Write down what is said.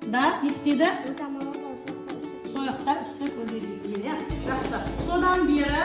Да, не істейді? Отамалада сояқта үсік. Сояқта үсік өтеді екен, иә. Жақсы. Содан бері